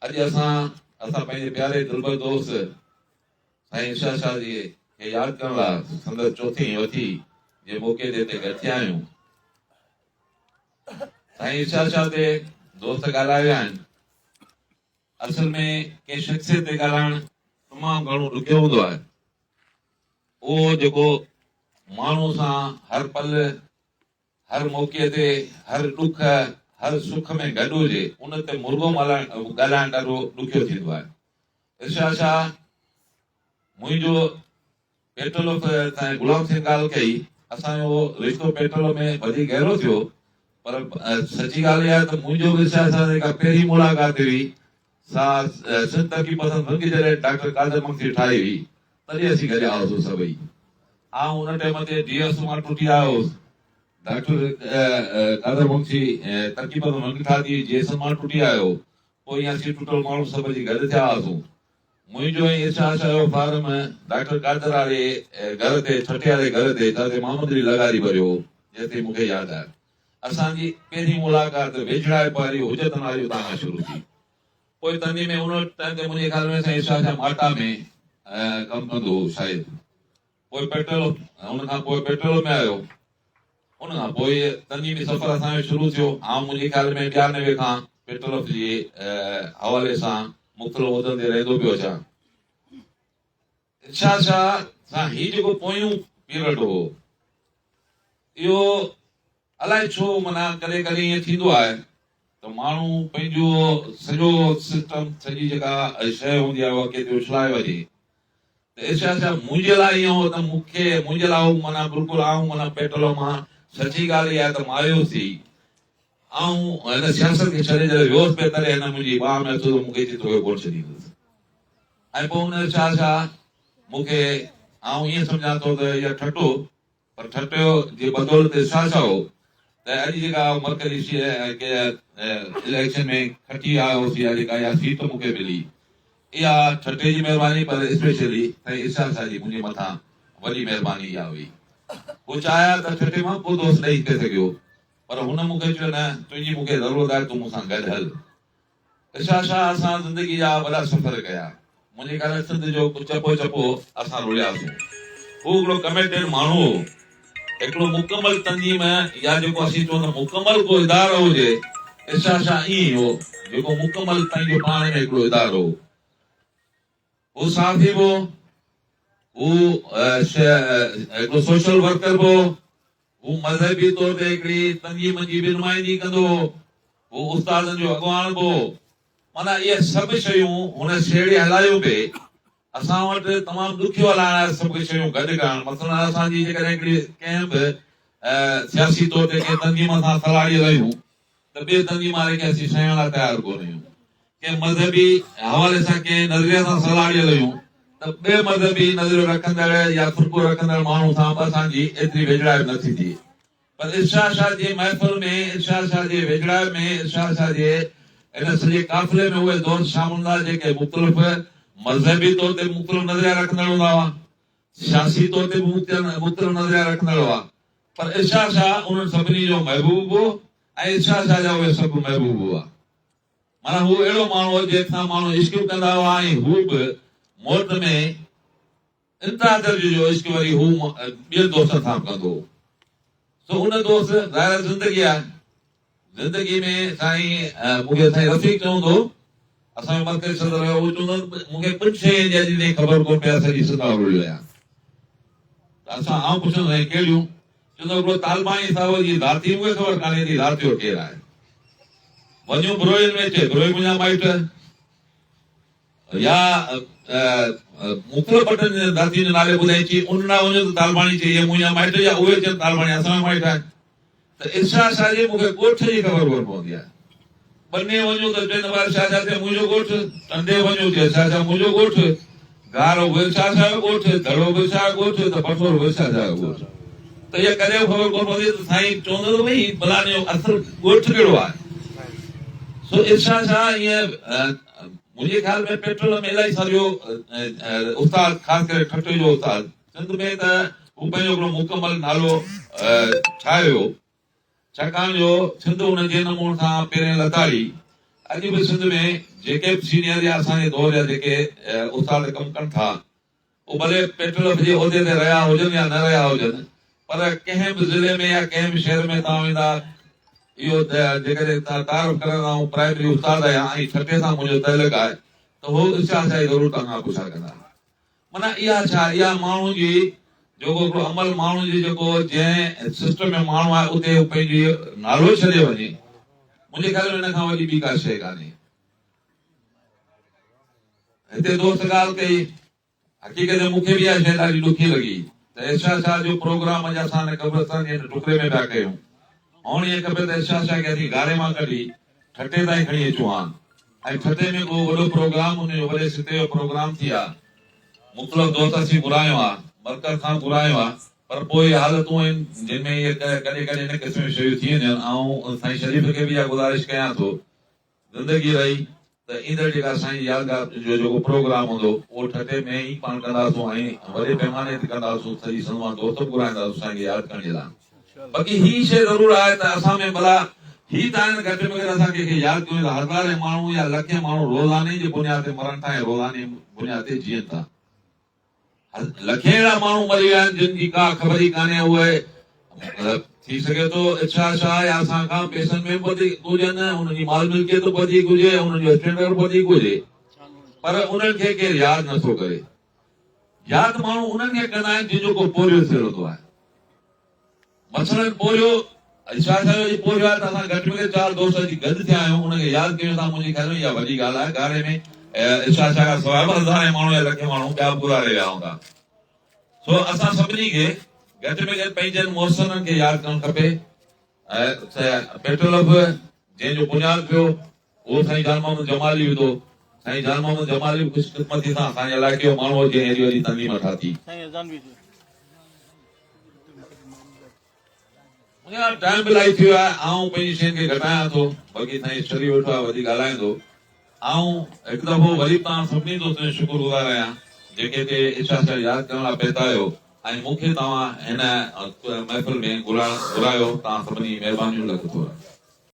اڄ اسان اسان پنهنجي پياري دلبر دوست سائين ارشاد شاهه جي کي ياد ڪرڻ لاء سندس چوٿين وٿي جي موقعي تي هتي گڏ ٿيا آهيون. سائين ارشاد شاهه تي دوست ڳالهايا ويا آهن. اصل ۾ ڪنهن شخصيت تي ڳالهائڻ تمام گهڻو ڏکيو هوندو آهي. اهو جيڪو ماڻهو سان هر پل هر موقعي تي، هر ڏک، هر سک ۾ گڏ هجي، ان تي مرڳو ڳالهائڻ ڏاڍو ڏکيو ٿيندو آهي. ارشاد شاهه منهنجو پيٽرول سائين غلام حسين ڳالهه ڪئي، اسان جو رشتو پيٽرول ۾ وڌيڪ گهرو ٿيو، پر سچي ڳالهه اها آهي ته منهنجو به ارشاد شاهه سان جيڪا پهرين ملاقات هئي، سا سنڌ ترقي پسند ونگ جڏهن ڊاڪٽر قادر مگسي ٺاهي هئي، تڏهن اسين گڏيا هئاسون سڀئي. آئون ان ٽيم تي ڊي ايس مان ٽٽي آيو هوس. ڊاڪٽر قادر مگسي ترقي پسند ونگ ٺاهي هئي، جي ايس مان ٽٽي آيو هو. پوء ائين اسين ٽٽل ماڻهو سڀ اچي گڏ ٿيا هئاسون. منهنجو ۽ ارشاد شاهه جو فارم ڊاڪٽر قادر واري گهر تي، ٺٽي واري گهر تي، جتي محمد علي لغاري ڀريو هو، جيستائين مون کي ياد آهي. اسان جي پهرين ملاقات ويجهڙائپ واري حجتن واري اتان کان شروع ٿي. پوء تنظيم ۾ ان ٽائيم تي منهنجي خيال ۾ سائين ارشاد شاهه ماٽا ۾ ڪم ڪندو هو شايد. پوء پيٽرول ان کان پوء پيٽرول ۾ آيو. ان کان پوء تنظيمي سفر اسان جو شروع ٿيو. آئون منهنجي خيال ۾ 92 کان پيٽرول جي حوالي سان مختلف عهدن تي رهندو پيو اچان. ارشاد شاهه سان هي جيڪو پويون پيرڊ هو اهو الائي ڇو معنيٰ ڪڏهن ڪڏهن ائين ٿيندو آهي ته ماڻهو پنهنجو سڄو سسٽم سڄي جيڪا شيء هوندي آهي اها ڪنهن تي اڇلائي وڃي ته ارشاد صاحب منهنجي لاء ائين هو ته مون کي منهنجي لاء هو معنيٰ بلڪل آئون معنيٰ پيٽرول مان سچي ڳالهه اها آهي ته مايوس ٿي آئون هن سياست کي ڇڏي جڏهن ويوس پئي تڏهن هن منهنجي ٻانهن ۾ هٿ وڌو مون کي چي توکي ڪونه ڇڏيندس ۽ پوء هن ارشاد شاهه مون کي آئون ائين سمجهان ٿو ته اها ٺٽو پر ٺٽي جي بدولت ارشاد شاهه هو ته اڄ جيڪا مرڪزي اليڪشن ۾ کٽي آيو هوس يا جيڪا اها سيٽ مون کي ملي اها ٺٽي جي مهرباني پر اسپيشلي سائين ارشاد شاهه جي منهنجي مٿان وڏي مهرباني اها هئي. هو چاهي ها ته ٺٽي مان ڪو دوست ڏئي پئي سگهيو پر هن مون کي چيو نه تنهنجي مون کي ضرورت آهي تون مون سان گڏ هل. ارشاد شاهه اسان زندگي جا وڏا سفر ڪيا. منهنجي خيال ۾ سنڌ جو چپو چپو اسان رلياسون. هو هڪڙو ڪميٽيڊ ماڻهو هو. هڪڙو مڪمل تنظيم يا جيڪو اسين چئون ته مڪمل ڪو ادارو هجي، ارشاد شاهه ائين ئي هو، جيڪو مڪمل پنهنجو پاڻ ۾ هڪڙو ادارو هو. هو صحافي به هو، هو هڪڙو سوشل ورڪر به هو، هو مذهبي طور تي هڪڙي تنظيم جي به نمائندگي ڪندو هو، هو استادن جو اڳواڻ به هو. معنيٰ اهي سڀ شيون هن سيڙي هلايون پئي. اسان وٽ تمام ڏکيو هلائڻ آهي سڀ شيون گڏ ڪرڻ. مثلاً اسان جي جيڪڏهن هڪڙي ڪنهن به سياسي طور تي ڪنهن تنظيم سان سلهاڙيل آهيون ته ٻئي تنظيم واري کي اسين سهڻ لاء تيار ڪونه آهيون. ڪنهن مذهبي حوالي سان ڪنهن نظريي سان سلهاڙيل آهيون ته ٻئي مذهبي نظريو رکندڙ يا فرقو رکندڙ ماڻهو سان به اسان جي ايتري ويجهڙائپ نه ٿي ٿئي. پر ارشاد شاهه جي محفل ۾، ارشاد شاهه جي ويجهڙائپ ۾، ارشاد شاهه جي ان سڄي قافلي ۾ اهي دوست شامل هوندا جيڪي مختلف مذهبي طور تي مختلف نظريا رکندڙ هوندا هئا، سياسي طور تي به مختلف نظريا رکندڙ هئا پر ارشاد شاهه انهن سڀني جو محبوب هو ۽ ارشاد شاهه جا اهي سڀ محبوب هئا. معنيٰ هو اهڙو ماڻهو هو جنهن سان ماڻهو عشق به ڪندا هئا ۽ هو به موٽ ۾ انتها درجي جو عشق وري هو ٻين دوستن سان به ڪندو هو. سو ان دوست ظاهر آهي زندگي آهي. زندگي ۾ سائين مون کي سائين رفيق چوندو هو اسان جو مرڪزي صدر هيو هو چوندو هو مون کي ٻن شين جي اڄ تائين خبر ڪونه پئي آهي سڄي سنڌ آئون رليو آهيان. ته اسان آئون پڇندو سائين ڪهڙيون؟ چوندو هڪڙو طالباڻي صاحب جي ذاتي مون کي خبر ڪانهي ته ذات جو ڪير آهي. وڃو بروهين ۾ چئي بروهي منهنجا مائٽ يا مختلف پٽن جي ذاتين جو نالي ٻڌائي چي ان ڏانهن وڃو ته طالباڻي چئي اهي منهنجا مائٽ يا اهي چون طالباڻي اسان جا مائٽ آهن ته ارشاد شاهه جي مون کي ڳوٺ جي خبر ڪونه پوندي آهي. ٻني وڃو ته چون ته ارشاد شاهه چئي منهنجو ڳوٺ، ٽنڊي وڃو چئي ارشاد شاهه منهنجو ڳوٺ، گارو به ارشاد شاهه جو ڳوٺ، دڙو به ارشاد جو ڳوٺ ته پٺورو به ارشاد شاهه جو ڳوٺ. ته اها ڪڏهن به خبر ڪونه پوندي ته سائين چوندو ته ڀئي فلاڻي جو اصل ڳوٺ ڪهڙو آهي. سو ارشاد شاهه ائين منهنجي خيال ۾ پيٽرول ۾ الائي ساريو استاد خاص ڪري ٺٽي جو استاد سنڌ ۾ ته هو پنهنجو هڪڙو مڪمل نالو ٺاهيو ويو. ڇاڪاڻ جو سنڌ ان جي نموني سان پهرين لتاڙي اڄ به سنڌ ۾ جيڪي به سينيئر يا اسان جي دور جا جيڪي استاد ڪم ڪن ٿا اهي ڀلي پيٽرلف جي عهدي تي رهيا هجن يا نه رهيا هجن پر ڪنهن به ضلعي ۾ يا ڪنهن به شهر ۾ توهان ويندا اهو جيڪڏهن تعارف ڪرائيندا آئون پرائمري استاد آهيان ۽ ٺٽي سان منهنجو تعلق آهي ته هو ارشاد شاهي ضرور توهان کان پڇا ڪندا. معنيٰ اها ڇا اها ماڻهو جي جيڪو هڪڙو عمل ماڻهو جي جيڪو جنهن سسٽم ۾ ماڻهو آهي اتي هو پنهنجي نالو ڇڏي وڃي منهنجي خيال ۾ ان کان وڏي ٻي ڪا شيء ڪانهي. هتي دوست ڳالهه ڪئي حقيقت ۾ مون کي به اها شيء ڏاڍي ڏکي لڳي ته ارشاد شاهه جو پروگرام اڄ اسان هن قبرستان جي هن ٽڪري ۾ پيا ڪيون. هئڻ ائين کپي ته ارشاد شاهه کي اسين گاري مان ڪڍي ٺٽي تائين کڻي اچون هان ۽ ٺٽي ۾ ڪو وڏو پروگرام ان جو وڏي سطح جو پروگرام ٿئي ها. مختلف دوست اسين گهرايون ها، مرڪز کان گهرايون ها پر پوء اهي حالتون آهن جن ۾ اهي ڪڏهن ڪڏهن هن قسم جون شيون ٿي وينديون آهن. آئون سائين شريف کي به اها گذارش ڪيان ٿو زندگي رهي ته ايندڙ جيڪا سائين جي يادگار جو جيڪو پروگرام هوندو اهو ٺٽي ۾ ئي پاڻ ڪنداسون ۽ وڏي پيماني تي ڪنداسون سڄي سنڌ مان دوست به گهرائينداسون سائين کي ياد ڪرڻ جي لاء باقي هي شيء ضرور آهي ته اسان ۾ ڀلا هي ته آهن گهٽ ۾ گهٽ اسان ڪنهن کي ياد ڪيون ته هزارين ماڻهو يا لکين ماڻهو روزاني جي بنياد تي مرن ٿا ۽ روزاني بنياد تي جيئن ٿا. لکين اهڙا ماڻهو مري ويا آهن جن جي ڪا خبر ئي ڪانهي اهي ٿي سگهي ٿو اڇا شاهه يا اسان کان پئسن ۾ به وڌيڪ هجن انهن جي مال ملڪيت به وڌيڪ هجي انهن جو اسٽينڊرڊ به وڌيڪ هجي پر انهن کي ڪير ياد نٿو ڪري ياد ماڻهو انهن کي ڪندا آهن جن جو ڪو پورهيو ٿيل هوندو آهي مثلاً پورهيو، شاهه صاحب جو پورهيو آهي ته اسان گهٽ ۾ گهٽ چار دوست اچي گڏ ٿيا آهيون، انهن کي ياد ڪيون ٿا، منهنجي خيال ۾ اها وڏي ڳالهه آهي، گاري ۾ ارشاد شاهه کان سواء به هزارين ماڻهو يا لکين ماڻهو ٻيا به گذاري ويا هوندا، سو اسان سڀني کي گهٽ ۾ گهٽ پنهنجن محسنن کي ياد ڪرڻ کپي. پيٽرلف جنهن جو بنياد پيو اهو سائين جان محمد جمالي وڌو، سائين جان محمد جمالي به خوش قسمتي سان اسان جي علائقي جو ماڻهو هو جنهن ايڏي وڏي تنظيم ٺاهي. منهنجا ٽائيم به الائي ٿي ويو آهي آئون پنهنجي شين کي گهٽايان ٿو باقي سائين شري ويٺو آهي وڌيڪ ڳالهائيندو آئون هڪ دفعو وري به توهان سڀني دوستن جو شڪر گذار آهيان جيڪي هتي ارشاد شاهه ياد ڪرڻ لاء پهتا آهيو ۽ مون کي توهان هن محفل ۾ گهرايو توهان سڀني جي مهربانيون لک ٿورا.